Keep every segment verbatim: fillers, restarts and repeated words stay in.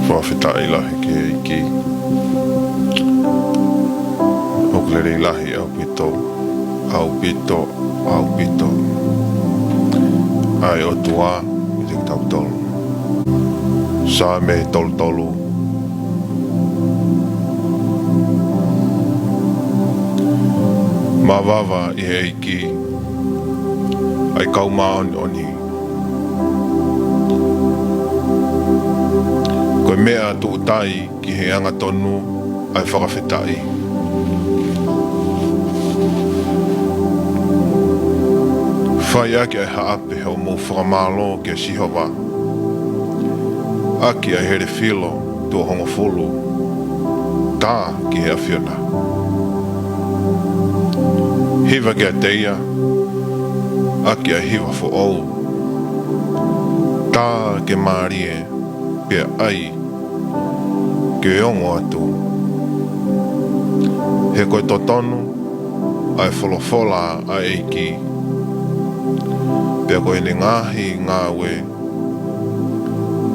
Fakafetaʻi lahi ki he ʻEiki. ʻOku lelei lahi ʻaupito, ʻaupito, ʻaupito ʻa e ʻOtua ʻiate kitautolu. Saame tolu tolu. Mavava ʻi he ʻEiki ʻa e kau māʻoniʻoni. Ko e meʻa tuʻutai ki he angatonu ʻa e fakafetaʻi. Fai ʻaki ʻa e haʻape hoʻomou fakamālō kia Sihova, ʻaki ʻa e hele filo tuʻo hongofulu tā ki he ʻAfiona. Hiva kiate ia ʻaki ʻa e hiva foʻou, tā ke mālie, pea ʻai ke ongo atu. He ko e totonu ʻa e folofola ʻa e ʻEiki, pea ko ʻene ngaahi ngāue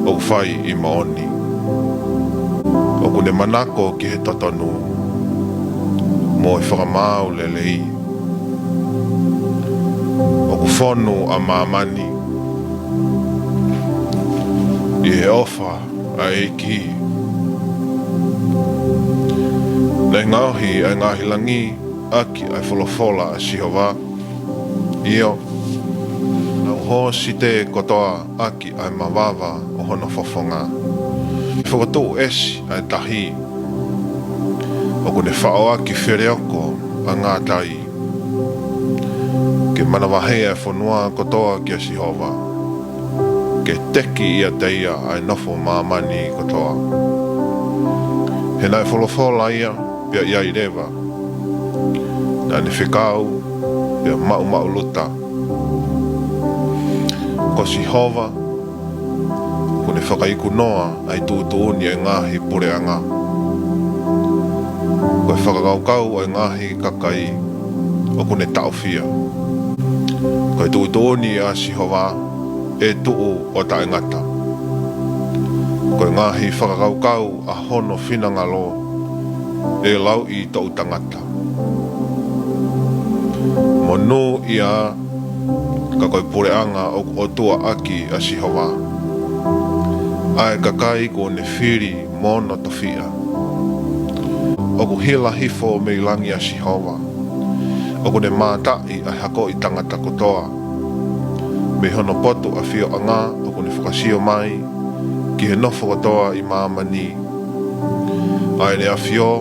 ʻoku fai ʻi moʻoni. ʻOku ne manako ki he totonu mo e fakamaau lelei. ʻOku fonu ʻa māmani ʻi he ʻofa ʻa e ʻEiki. Naʻe ngaohi ʻa e ngaahi langi ʻaki ʻa e folofola ʻa Sihova, ʻio, naʻa nau hōsite kotoa ʻaki ʻa e mavava ʻo hono fofonga. Fokotuʻu ʻesi ʻa e tahi, ʻoku ne faʻo ʻaki feleoko ʻa ngātai. Ke manavahē ʻa e fonua kotoa kia Sihova, ke teki ʻiate ia ʻa e nofo māmani kotoa. He naʻe folofola ia, pea ʻi ai leva. Naʻa ne fekau, pea maʻumaʻuluta. Ko Sihova ʻoku ne fakaiku noa ʻa e tuʻutuʻuni ʻa e ngaahi puleʻanga. Ko e fakakaukau ʻa e ngaahi kakai ʻoku ne taʻofia. Ko e tuʻutuʻuni ʻa Sihova ʻe tuʻu ʻo taʻengata. Ko e ngaahi fakakaukau ʻa hono finangalo ʻe lauʻi toʻu tangata. Monūʻia ka ko e puleʻanga ʻoku ʻotua ʻaki ʻa Sihova, ʻa e kakai kuo ne fili mo hono tofiʻa. ʻOku hila hifo mei langi ʻa Sihova, ʻoku ne mātaʻi ʻa e hakoʻi tangata kotoa. Mei hono potu ʻafioʻanga ʻoku ne fakasio mai ki he nofo kotoa ʻi māmani. ʻA ʻene ʻafio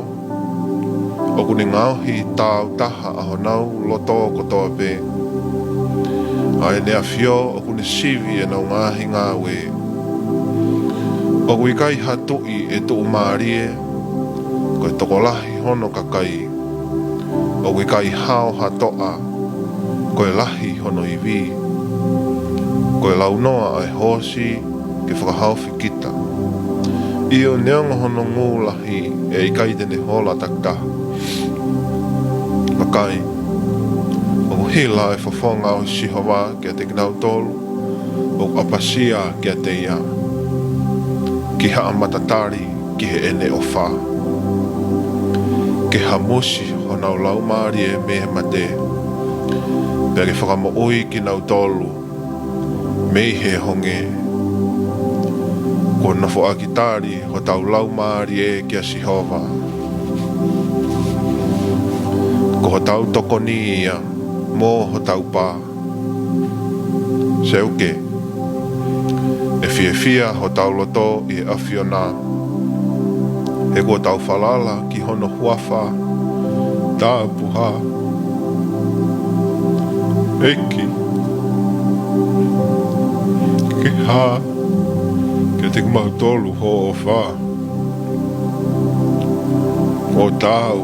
ʻoku ne ngaohi tāutaha ʻa honau loto kotoa pē. ʻA ʻene ʻafio ʻoku ne sivi ʻenau ngaahi ngāue. ʻOku ʻikai ha tuʻi ʻe tuʻumālie, ko e tokolahi hono kakai. ʻOku ʻikai hao ha toʻa, ko e lahi hono ivi. Ko e launoa ʻa e hoosi ke fakahaofi kita. ʻIo, neongo hono ngū lahi, ʻe ʻikai te ne hola takitaha. Vakai, ʻoku hila ʻa e fofonga ʻo Sihova kiate kinautolu ʻoku ʻapasia kiate ia, ki haʻa matatali ki heʻene ʻofa. Ke hamusi honau laumālie mei he mate, pea ke fakamoʻui kinautolu mei he honge. Kuo nofoʻaki tali hotau laumālie kia Sihova. Ko hotau tokoni ia mo hotau pā. Seuke, ʻe fiefia hotau loto ʻi he ʻAfiona. He kuo tau falala ki hono huafa tapuhā. ʻEiki, ke hā kiate kimautolu hoʻo ʻofa ʻo taau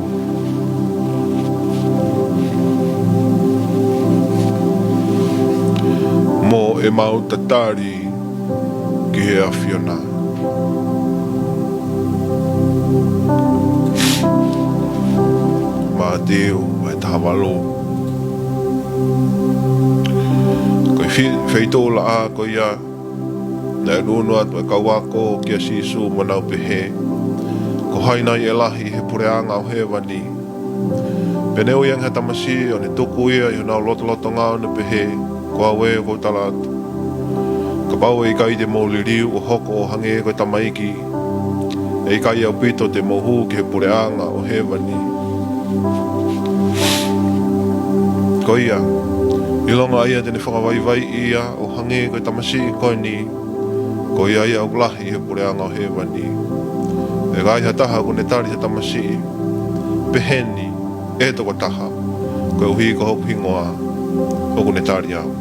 mo ʻemau tatali ki he ʻAfiona. Mātiu vahe taha valu. Ko e fe-, feituʻulaʻā ko ia Naʻe ʻunuʻunu atu ʻa e kau ako kia Sīsū mo nau pehē, Ko hai nai ʻe lahi ʻi he puleʻanga ʻo hēvani? Pea ne ui ange ha tamasiʻi ʻo ne tuku ia ʻi honau lotolotonga ʻo ne pehē, Ko au ē ʻoku ou tala atu, kapau ʻe ʻikai te mou liliu ʻo hoko ʻo hangē ko e tamaiki, ʻe ʻikai ʻaupito te mou hū ki he puleʻanga ʻo hēvani. Ko ia, ʻilonga ʻa ia te ne fakavaivaiʻi ia ʻo hangē ko e tamasiʻi ko eni, ko ia ia ʻoku lahi ʻi he puleʻanga ʻo hēvani. Pea ka ai ha taha ʻoku ne tali ha tamasiʻi, peheni, ʻE tokotaha, koeʻuhi ko hoku hingoa, ʻoku ne tali au.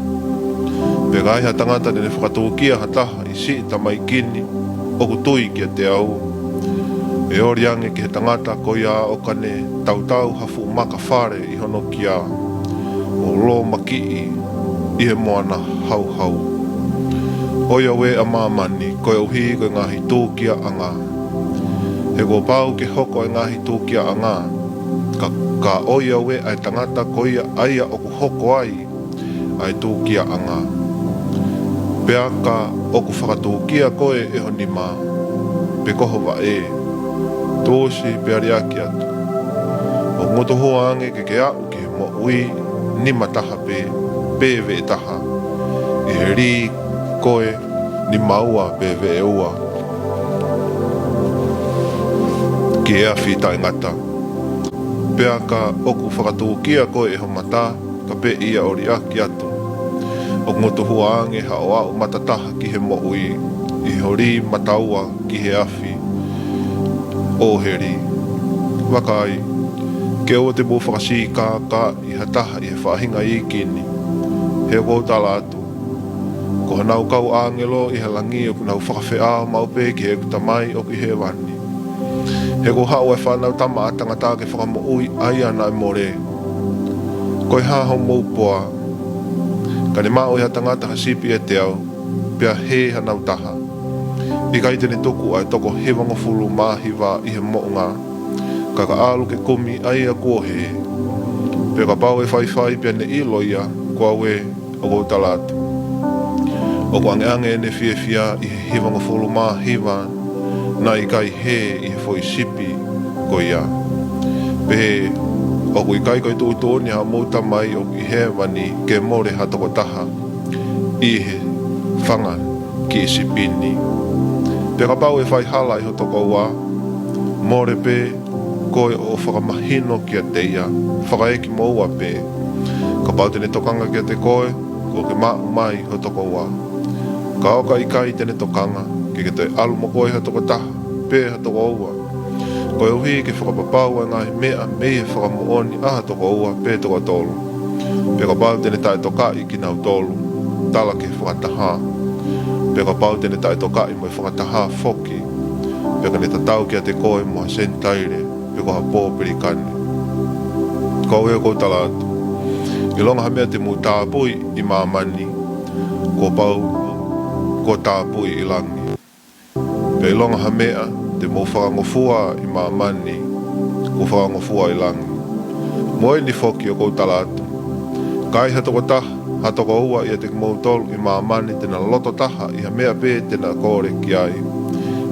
Pea ka ai ha tangata te ne fakatūkia ha taha ʻi siʻi tamaiki ni ʻoku tui kiate au, ʻe ʻoli ange ki he tangata ko ia ʻo ka ne tautau ha fuʻu maka fale ʻi hono kia, ʻo lōmakiʻi ʻi he moana hauhau. ʻOiauē ʻa māmani koeʻuhi ko e ngaahi tūkiaʻanga. He kuo pau ke hoko ʻa e ngaahi tūkiaʻanga, ka, ka ʻoiauē ʻa e tangata ko ia ʻa ia ʻoku hoko ai ʻa e tūkiaʻanga. Pea ka ʻoku fakatūkia koe ʻe ho nima, pe ko ho vaʻe, tuʻusi pea liʻaki atu. ʻOku ngutu hua ange ke ke aʻu ki he moʻui nima taha pē, pe veʻe taha, ʻi he lī koe nima ua pe veʻe ua ki he afi taʻengata. Pea ka ʻoku fakatūkia koe ʻe ho mata, kapeʻi ia ʻo liʻaki atu. ʻOku ngutu hua ange haʻo aʻu mata taha ki he moʻui, ʻi ho lī mata ua ki he afi ʻo heli. Vakai, ke ʻoua te mou fakasīkākāʻi ha taha ʻi he faʻahinga iiki ni. He ʻoku ou tala atu, ko honau kau ʻāngelo ʻi he langi ʻoku nau fakafeʻao maʻu pē ki heʻeku Tamai ʻoku ʻi hēvani. He kuo haʻu ʻa e Fanautama ʻa Tangata ke fakamoʻui ʻa ia naʻe mole. Ko e hā homou poa? Ka ne maʻu ʻe ha tangata ha sipi ʻiate au, pea hē hanau taha, ʻikai te ne tuku ʻa e toko hivangofulu mā hiva ʻi he moʻunga, ka ka ʻalu ke kumi ʻa ia kuo hē? Pea kapau ʻe faifai pea ne ʻilo ia, ko au ē, ʻoku ou tala atu, ʻoku ʻangeʻange ʻene fiefia ʻi he hivangofulu mā hiva naʻe ʻikai hē ʻi he foʻi sipi ko ia. Pehē, ʻoku ʻikai ko e tuʻutuʻuni ʻa hoʻomou Tamai ʻoku ʻi hēvani ke mole ha tokotaha ʻi he fanga kiʻi sipi ni. Pea kapau ʻe fai hala ʻi ho tokoua, mole pē koe ʻo fakamahino kiate ia, fakaekimoua pē. Kapau te ne tokanga kiate koe, kuo ke maʻu mai ho tokoua. Ka ʻo ka ʻikai te ne tokanga, ke ke toe ʻalu mo koe ha tokotaha, pe ha tokoua, koeʻuhi ke fakapapau ʻa e ngaahi meʻa mei he fakamoʻoni ʻa ha tokoua pe tokotolu. Pea kapau te ne taʻetokaʻi kinautolu, tala ki he fakataha. Pea kapau te ne taʻetokaʻi mo e fakataha foki, pea ka ne tatau kiate koe mo ha Senitaile, pe ko ha pōpilikane. Ko au ē ʻoku ou tala atu, ʻilonga ha meʻa te mou tāpui ʻi māmani, kuo pau kuo tāpui ʻi langi. Pea ʻilonga ha meʻa te mou fakangofua ʻi māmani, kuo fakangofua ʻi langi. Mo eni foki ʻoku ou tala atu, ka ai ha tokotaha, ha tokoua ʻiate kimoutolu ʻi māmani te na loto taha ʻi ha meʻa pē te na kole ki ai,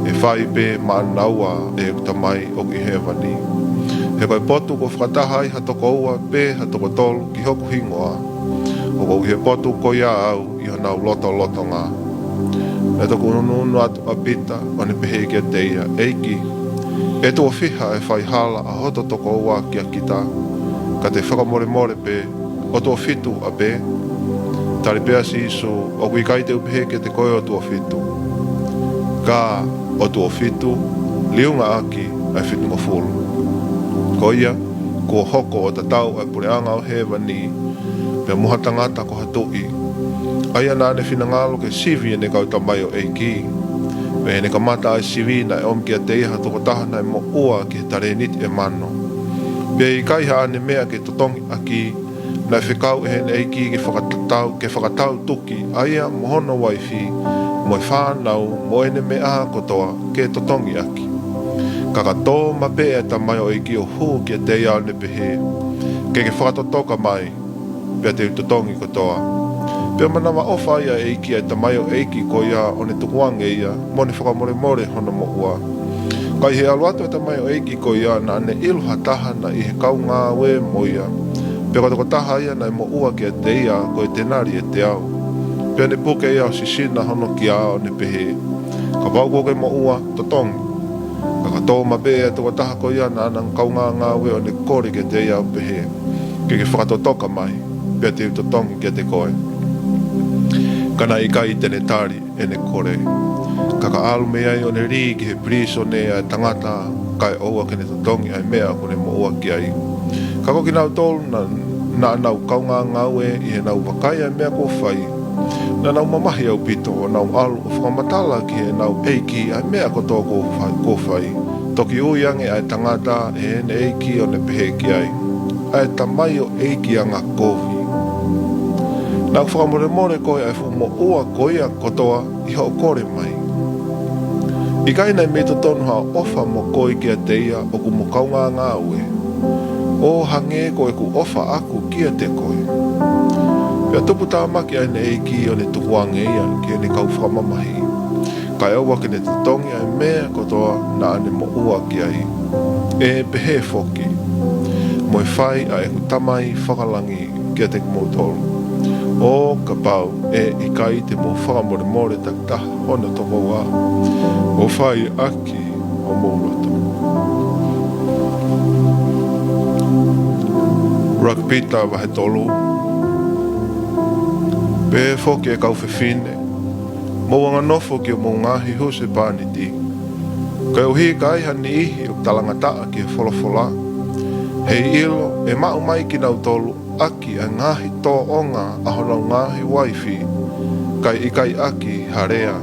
ʻe fai pē maʻanaua ʻe heʻeku Tamai ʻoku ʻi hēvani. He ko e potu kuo fakataha ai ha tokoua pe ha tokotolu ki hoku hingoa, ʻoku ou ʻi he potu ko ia au ʻi honau lotolotonga. Naʻe toki ʻunuʻunu atu ʻa Pita, ʻo ne pehē kiate ia, ʻEiki, ʻe tuʻo fiha ʻa e faihala ʻa hoto tokoua kia kita, ka te fakamolemole pē, ʻo tuʻo fitu ʻapē? Tali pē ʻa Sīsū, ʻOku ʻikai te u pehē kiate koe ʻo tuʻo fitu, ka ʻo tuʻo fitu, liunga ʻaki ʻa e fitungofulu. Ko ia, kuo hoko ʻo tatau ʻa e puleʻanga ʻo hēvani pea mo ha tangata ko ha tuʻi, ʻa ia naʻa ne finangalo ke sivi ʻene kau tamaioʻeiki. Pea ʻi heʻene kamata ʻa e sivi naʻe ʻomi kiate ia ha tokotaha naʻe moʻua ki he talēniti ʻe mano. Pea ʻikai haʻane meʻa ke totongi ʻaki, naʻe fekau ʻe heʻene ʻeiki ke fakatatau, ke fakatau tuki ʻa ia mo hono uaifi, mo e fānau, mo ʻene meʻa kotoa ke totongi ʻaki. Ka ka tō mapeʻe ʻa e tamaioʻeiki ʻo hū kiate ia ʻo ne pehē, Ke ke fakatotoka mai, pea te u totongi kotoa. Pea manavaʻofa ai ʻa e ʻEiki ʻa e tamaioʻeiki ko ia ʻo ne tukuange ia, mo ne fakamolemole hono moʻua. Ka ʻi he ʻalu atu ʻa e tamaioʻeiki ko ia naʻa ne ʻilo ha taha naʻe ʻi he kau ngāue mo ia, pea ko e tokotaha ia naʻe moʻua kiate ia ko e tenali ʻe teau. Pea ne puke ia ʻo sisina hono kia ʻo ne pehē, Kapau kuo ke moʻua, totongi. Ka ka tō mapeʻe ʻa e tokotaha ko ia naʻa na kaungā ngāue ʻo ne kole kiate ia ʻo pehē, Ke ke fakatotoka mai, pea te u totongi kiate koe. Ka naʻe ʻikai te ne tali ʻene kole. Ka ka ʻalu mei ai ʻo ne lī ki he pilīsone ʻa e tangata, kae ʻoua ke ne totongi ʻa e meʻa ʻoku ne moʻua ki ai. Ka ko kinautolu naʻa, naʻa nau kaungā ngāue, ʻi heʻenau vakai ʻa e meʻa kuo fai, naʻa nau mamahi ʻaupito, ʻo nau ʻalu ʻo fakamatala ki heʻenau ʻeiki ʻa e meʻa kotoa kuo fai, kuo fai. Toki ui ange ʻa e tangata ʻe heʻene ʻeiki ʻo ne pehē ki ai, ʻA e tamaioʻeiki angakovi, naʻa ku fakamolemole koe ʻa e fuʻu moʻua ko ia kotoa ʻi hoʻo kole mai. ʻIkai naʻe mei totonu haʻo ʻofa mo koe kiate ia ʻoku mo kaungā ngāue? ʻO hangē ko ʻeku ʻofa ʻaku kiate koe. Pea tuputāmaki ʻa ʻene ʻeiki ʻo ne tukuange ia ki heʻene kau fakamamahi, kae ʻoua ke ne totongi ʻa e meʻa kotoa naʻa ne moʻua ki ai. ʻE pehē foki mo e fai ʻa ʻeku Tamai fakalangi kiate kimoutolu, ʻo kapau ʻe ʻikai te mou fakamolemole takitaha hono tokoua, ʻo fai ʻaki homou loto. ʻUluaki Pita vahe tolu. Pehē foki, ʻe kau fefine, mou anganofo ki homou ngaahi husepāniti, koeʻuhi ka ai ha niʻihi ʻoku talangataʻa ki he folofola, heiʻilo ʻe maʻu mai kinautolu ʻaki ʻa e ngaahi tōʻonga ʻa honau ngaahi uaifi, kae ʻikai ʻaki ha lea,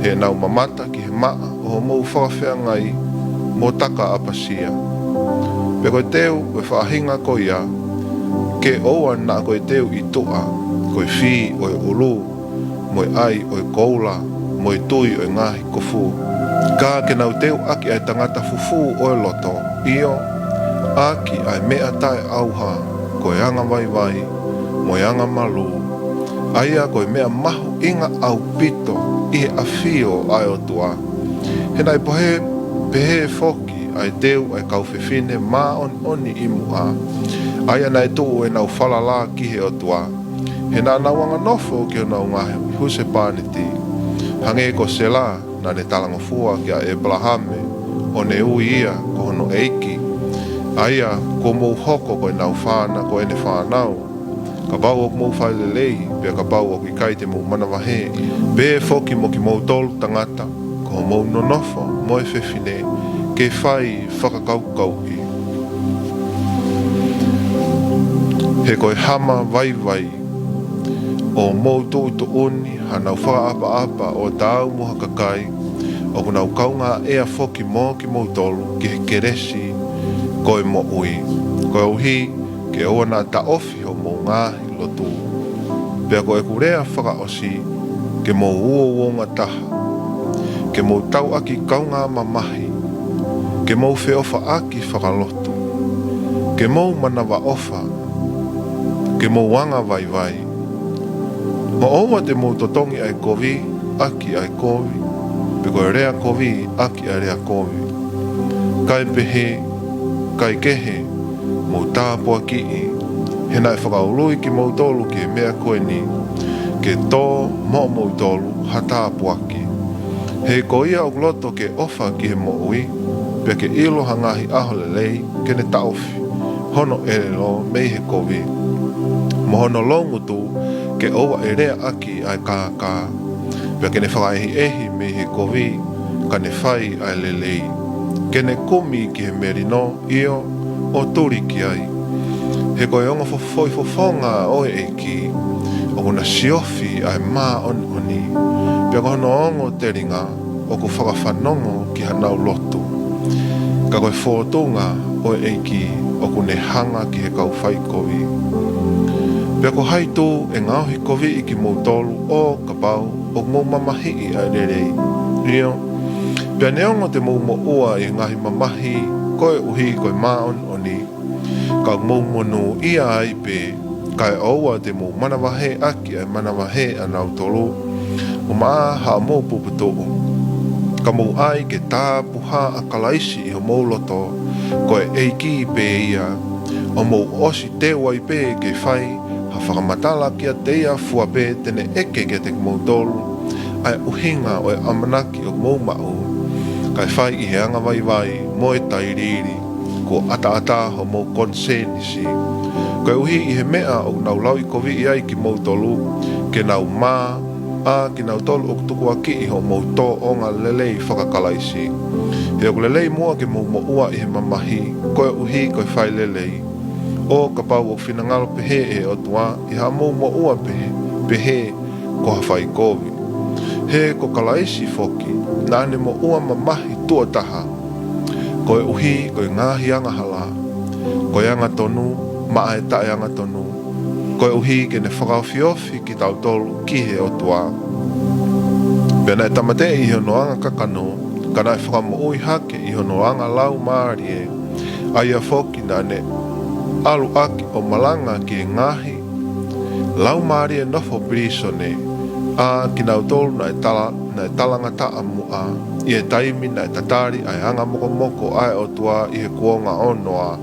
heʻenau mamata ki he maʻa ʻo homou fakafeangai mo takaʻapasia. Pea ko e teu ʻo e faʻahinga ko ia, ke ʻoua naʻa ko e teu ʻi tuʻa, ko e fī ʻo e ʻulu, mo e ʻai ʻo e koula, mo e tui ʻo e ngaahi kofu. Ka ke nau teu ʻaki ʻa e tangata fufū ʻo e loto, ʻio, ʻaki ʻa e meʻa taʻeʻauha, ko e angavaivai, mo e angamalū, ʻa ia ko e meʻa mahuʻinga ʻaupito ʻi he ʻafio ʻa e ʻOtua. He naʻe pehē, pehē foki ʻa e teu ʻa e kau fefine māʻoniʻoni ʻi muʻa, ʻa ia naʻe tuʻu ʻenau falala ki he ʻOtua, he naʻa nau anganofo ki honau ngaahi husepāniti, hangē ko Sela, naʻa ne talangofua kia ʻĒpalahame, ʻo ne ui ia ko hono ʻeiki, ʻa ia kuo mou hoko ko ʻenau fānau, ko ʻene fānau, kapau ʻoku mou fai lelei, pea kapau ʻoku ʻikai te mou manavahē. Pehē foki mo kimoutolu tangata, ko hoʻomou nonofo mo e fefine, ke fai fakakaukauʻi. He ko e hama vaivai ʻo hoʻomou tuʻutuʻuni hanau fakaʻapaʻapa ʻo taau mo ha kakai ʻoku nau kaungā ʻea foki mo kimoutolu ki he kelesi ko e moʻui, koeʻuhi ke ʻoua naʻa taʻofi hoʻomou ngaahi lotu. Pea ko ʻeku lea fakaʻosi, ke mou uouongataha, ke mou tauʻaki kaungā mamahi, ke mou feʻofaʻaki fakalotu, ke mou manavaʻofa, ke mou angavaivai. Moʻoua te mou totongi ʻa e kovi ʻaki ʻa e kovi, pe ko e lea kovi ʻaki ʻa e lea kovi. Kae pehē, kae kehe, mou tāpuakiʻi, he naʻe fakaului kimoutolu ki he meʻa ko eni, ke tō moʻomoutolu ha tāpuaki. He ko ia ʻoku loto ke ʻofa ki he moʻui, pea ke ʻilo ha ngaahi ʻaho lelei, ke ne taʻofi hono ʻelelo mei he kovi, mo hono loungutu ke ʻoua ʻe lea ʻaki ʻa e kākā, pea ke ne fakaʻehiʻehi mei he kovi, ka ne fai ʻa e lelei, ke ne kumi ki he melino, ʻio, ʻo tuli ki ai. He ko e ongo fofoʻi fofonga ʻo e ʻEiki ʻoku na siofi ʻa e māʻoniʻoni, pea ko hono ongo telinga ʻoku fakafanongo ki hanau lotu. Ka ko e fōtunga ʻo e ʻEiki ʻoku ne hanga ki he kau faikovi. Pea ko hai tū ʻe ngaohi koviʻi kimoutolu ʻo kapau ʻoku mou mamahiʻi ʻa e lelei? ʻIo, pea neongo te mou moʻua ʻi he ngaahi mamahi koeʻuhi ko e māʻoniʻoni, ka ʻoku mou monūʻia ai pē, kae ʻoua te mou manavahē ʻaki ʻa e manavahē ʻanautolu, ʻumaʻā haʻamou puputuʻu. Ka mou ʻai ke tāpuhā ʻa Kalaisi ʻi homou loto, ko e ʻEiki pē ia, ʻo mou ʻosi teu ai pē ke fai ha fakamatala kiate ia fua pē te ne ʻeke kiate kimoutolu ʻa e ʻuhinga ʻo e ʻamanaki ʻoku mou maʻu, kae fai ʻi he angavaivai mo e tailiili, kuo ʻataʻatā homou konisēnisi. Koeʻuhi ʻi he meʻa ʻoku nau lauʻikoviʻi ai kimoutolu, ke nau mā ʻa kinautolu ʻoku tukuakiʻi hoʻomou tōʻonga lelei faka-Kalaisi. He ʻoku lelei muʻa ke mou moʻua ʻi he mamahi, koeʻuhi ko e fai lelei. ʻO kapau ʻoku finangalo pehē ʻe he ʻOtua, ʻi haʻamou moʻua pehē, pehē ko ha faikovi. He ko Kalaisi foki, naʻa ne moʻua mamahi tuʻo taha, koeʻuhi ko e ngaahi angahala, ko e angatonu maʻa e taʻeangatonu, koeʻuhi ke ne fakaofiofi kitautolu ki he ʻOtua. Pea naʻe tāmateʻi ʻi hono anga kakano, ka naʻe fakamoʻui hake ʻi hono anga laumālie, ʻa ia foki naʻa ne ʻalu ʻaki ʻo malanga ki he ngaahi laumālie nofo pilīsone, ʻa kinautolu naʻe tala, naʻe talangataʻa muʻa, ʻi he taimi naʻe tatali ʻa e anga mokomoko ʻa e ʻOtua ʻi he kuonga ʻo Noa,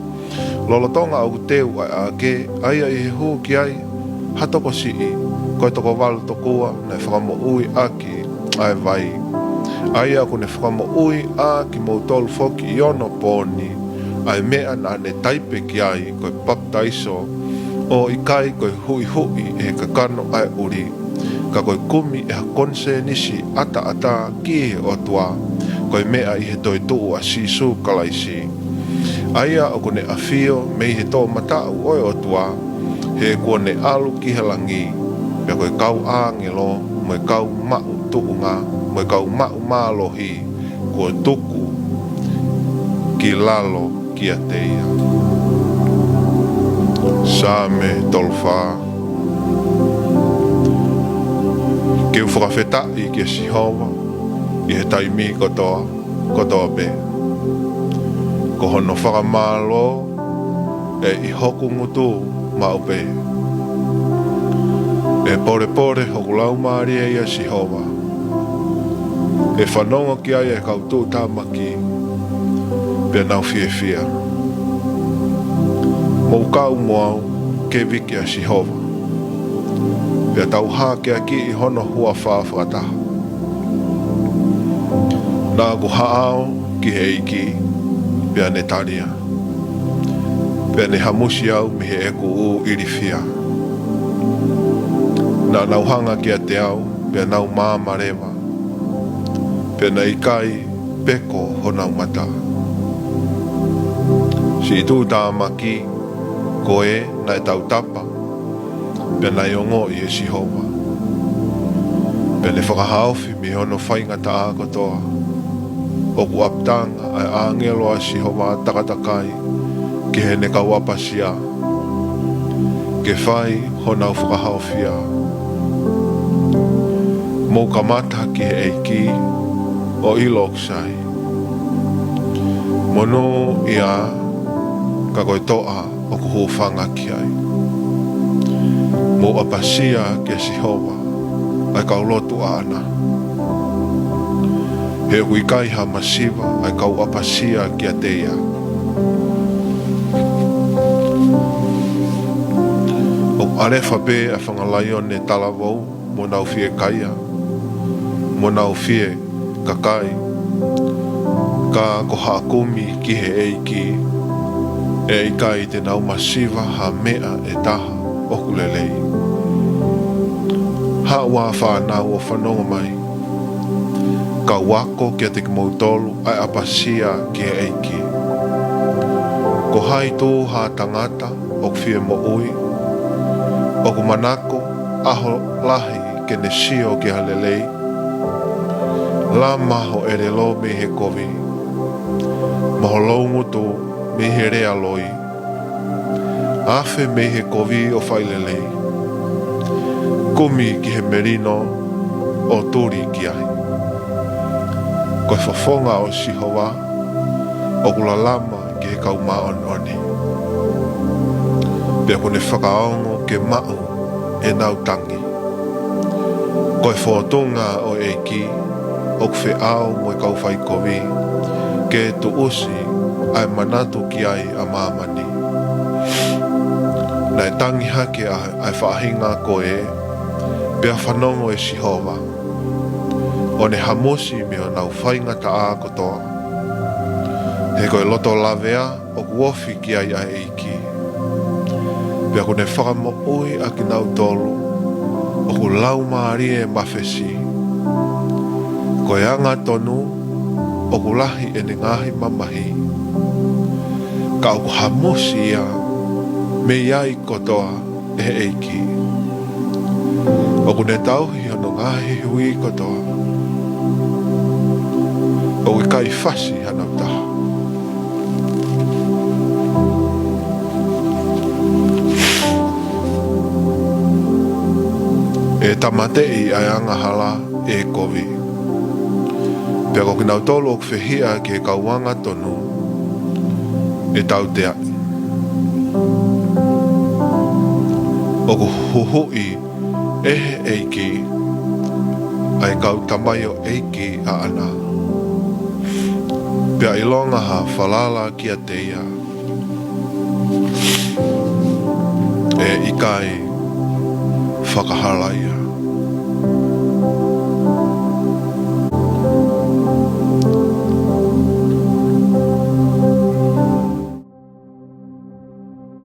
lolotonga ʻoku teu ʻa e ʻaʻake, ʻa ia ʻi he hū ki ai ha tokosiʻi, ko e toko valu tokua naʻe fakamoʻui ʻaki ʻa e vai. ʻA ia ʻoku ne fakamoʻui ʻa kimoutolu foki ʻi onopooni, ʻa e meʻa naʻa ne taipe ki ai, ko e papitaiso, ʻo ʻikai ko e huʻihuʻi ʻe he kakano ʻa e ʻuli, ka ko e kumi ʻe ha konisēnisi ʻataʻatā ki he ʻOtua, ko e meʻa ʻi he toetuʻu ʻa Sīsū Kalaisi. ʻA ia ʻoku ne ʻafio mei he toʻomataʻu ʻo e ʻOtua, he kuo ne ʻalu ki he langi, pea ko e kau ʻāngelo, mo e kau maʻu tuʻunga, mo e kau maʻu mālohi, kuo tuku ki lalo kiate ia. Saame tolu fā. Ke u fakafetaʻi kia Sihova ʻi he taimi kotoa, kotoa pē. Ko hono fakamālō ʻe ʻi hoku ngutu maʻu pē. ʻE polepole hoku laumālie ʻia Sihova. ʻE fanongo ki ai ʻa e kau tuʻutāmaki, pea nau fiefia. Mou kau mo au ke viki ʻa Sihova, pea tau hākeakiʻi hono huafa fakataha. Naʻa ku haʻao ki he ʻEiki, pea ne talia, pea ne hamusi au mei heʻeku ʻū ilifia. Naʻa nau hanga kiate au, pea nau māmāleva, pea naʻe ʻikai peko honau mata. Siʻi tuʻutāmaki ko ē naʻe tautapa, pea naʻe ongoʻi ʻe Sihova, pea ne fakahaofi mei hono faingataʻa kotoa. ʻOku ʻapitanga ʻa e ʻāngelo ʻa Sihova takatakai ki heʻene kau ʻapasia, ke fai honau fakahaofia. Mou kamata ki he ʻEiki, ʻo ʻilo ʻoku sai. Monūʻia, ka ko e toʻa ʻoku hūfanga ki ai. Mou ʻapasia kia Sihova, ʻa e kau lotu ʻaʻana. He ʻoku ʻikai ha masiva ʻa e kau ʻapasia kiate ia. ʻOku ʻalefa pē ʻa e fanga laione talavou, mo nau fiekaia, mo nau fiekakai. Ka ko haʻa kumi ki he ʻEiki, ʻe ʻikai te nau masiva ha meʻa ʻe taha ʻoku lelei. Haʻu ā fānau ʻo fanongo mai, kau ako kiate kimoutolu ʻa e ʻapasia ki he ʻEiki. Ko hai tū ha tangata ʻoku fie moʻui, ʻoku manako ʻaho lahi ke ne sio ki ha lelei? Lama ho ʻelelo mei he kovi, mo ho loungutu mei he lea loi. Afe mei he kovi ʻo fai lelei, kumi ki he melino ʻo tuli ki ai. Ko e fofonga ʻo Sihova ʻoku lalama ki he kau māʻoniʻoni, pea ʻoku ne fakaongo ke maʻu ʻenau tangi. Ko e fōtunga ʻo e ʻEiki ʻoku feʻao mo e kau faikovi ke tuʻusi ʻa e manatu ki ai ʻa māmani. Naʻe tangi hake ʻa, ʻa e faʻahinga ko ē, pea fanongo ʻe Sihova, ʻo ne hamusi mei honau faingataʻa kotoa. He ko e loto lavea ʻoku ofi ki ai ʻa e ʻEiki. Pea ʻoku ne fakamoʻui ʻa kinautolu ʻoku laumālie mafesi. Ko e angatonu ʻoku lahi ʻene ngaahi mamahi, ka ʻoku hamusi ia mei ai kotoa ʻe he ʻEiki. ʻOku ne tauhi hono ngaahi hui kotoa. ʻOku ʻikai fasi hanau taha. ʻE tāmateʻi ʻa e angahala ʻe kovi. Pea ko kinautolu ʻoku fehiʻa ki he kau angatonu ʻe tauteaʻi. ʻOku huhuʻi ʻe he ʻEiki ʻa e kau tamaioʻeiki ʻaʻana. Pea ʻilonga ha falala kiate ia, ʻe ʻikai fakahalaia.